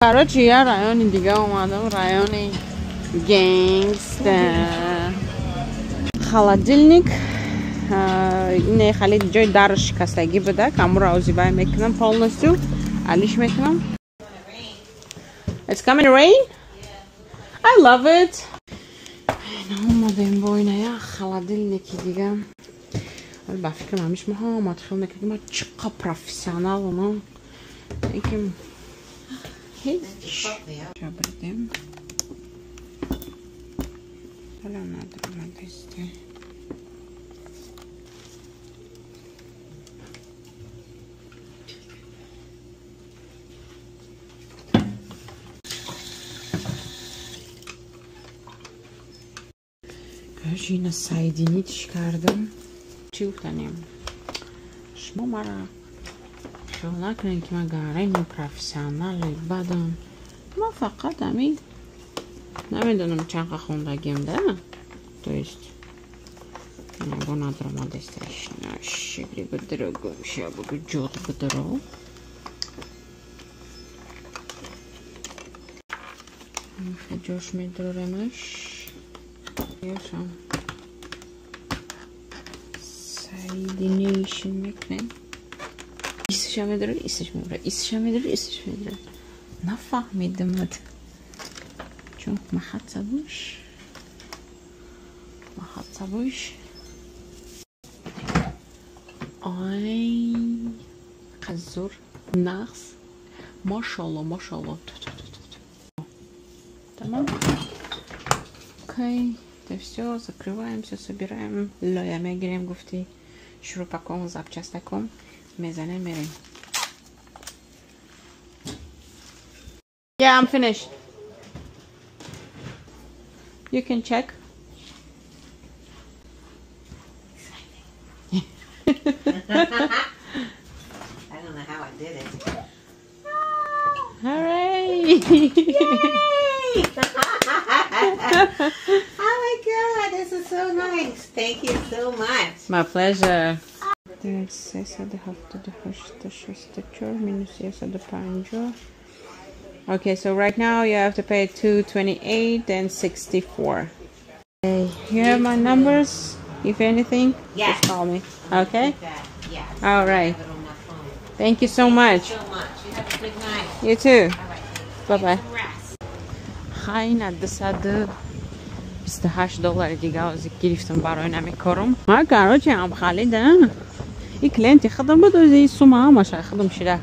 Короче, я райони дига омадам, райони гангста. Холодильник не хали ҷои дару шикастагӣ буда, камуро озивай мекунам полностью, алиш мекунам. It's coming rain? I love it. Омадем бо ина як холодильники дига. Ба фикрам ҳамиш ма ҳамат хел мекунам, ки ма чӣ қа профессионалам. Лекин ҳеҷ шабрдем. Ҳала надромадисте. Короче, ина соединить кардам. Чӣ гуфтанем? Шумо мара хиёл накунед, ки ман гарени профессионали бадам. Ман фақат ҳамин намедонам чанд қа хондагиам да. То есть бо надромадеста шикли бидро гумша бугу ҷот бидро. Ҷош медроремаш. Ёшам соединейшн мекунем. Исша медорад, исш мебарад, исша медорад, исш медорад. Нафаҳмидам. Чун махатсабуш. Махатсабуш. Ай, қазур, нағз. Машалло, машалло. Тамом. Окей, это все, закрываем, все собираем. Лоя мегирем, гуфти. Шурупаком, запчастаком. Мезанем, мерем. Yeah, I'm finished. You can check. I don't know how I did it. Hooray! Yay! Oh my God, this is so nice. Thank you so much. My pleasure. 376 минус 150. Okay, so right now you have to pay 228.64. Okay, you have my numbers. If anything, yes, just call me. Okay? Yes. All right. Thank you so much. Thank you so much. You have a good night. You too. All right. Bye-bye. Хайна 228 доллари дига озик гирифтам барои намекорум. Ма короче ам халида. И клиенти худам буд, ози сума ҳамаша худам шида.